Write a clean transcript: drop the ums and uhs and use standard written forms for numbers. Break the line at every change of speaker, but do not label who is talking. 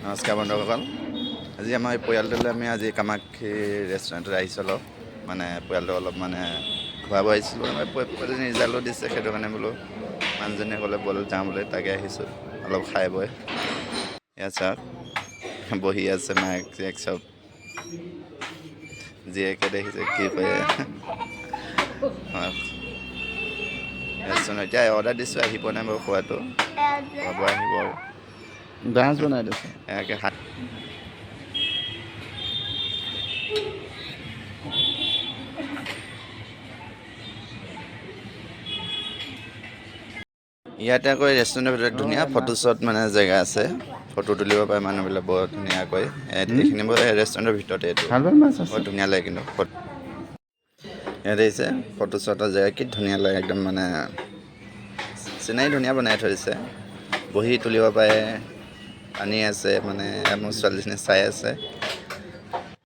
নমস্কাৰ বন্ধুসকল, আজি আমাৰ এই পৰিয়ালটোলৈ আমি আজি কামাক্ষী ৰেষ্টুৰেণ্টত আহিছোঁ। অলপ মানে পৰিয়ালটো অলপ মানে খুৱাব আহিছিলোঁ। আমাৰ পোৱালীজনী ৰিজাল্টো দিছে, সেইটো কাৰণে বোলো মানুহজনীয়ে ক'লে ব'ল যাওঁ বুলি, তাকে আহিছোঁ অলপ খাই বৈ। ইয়াত চাওক, বহি আছে মাক জীয়েক চব। জীয়েকে দেখিছে কি কয়। ৰেষ্টুৰেণ্ট এতিয়া অৰ্ডাৰ দিছোঁ, আহি পোৱা নাই বাৰু। খোৱাটো খোৱাব আহিব আৰু।
ডান্স বনাই দিছে।
ইয়াকে হাত ইয়াতে আকৌ ৰেষ্টুৰেণ্টৰ ভিতৰত ধুনীয়া ফটো শ্বট মানে জেগা আছে, ফটো তুলিব পাৰে মানুহবিলাক বৰ ধুনীয়াকৈ। এইখিনি বৰ ৰেষ্টুৰেণ্টৰ ভিতৰতে এইটো।
ভাল ভাল মাছ আছে।
বৰ ধুনীয়া লাগে কিন্তু ফটো। ইয়াত আহিছে ফটো শ্বটৰ জেগা, কি ধুনীয়া লাগে একদম, মানে চিনাৰী ধুনীয়া বনাই থৈ দিছে। বহি তুলিব পাৰে, পানী আছে, মানে মোৰ ছোৱালীজনী চাই আছে।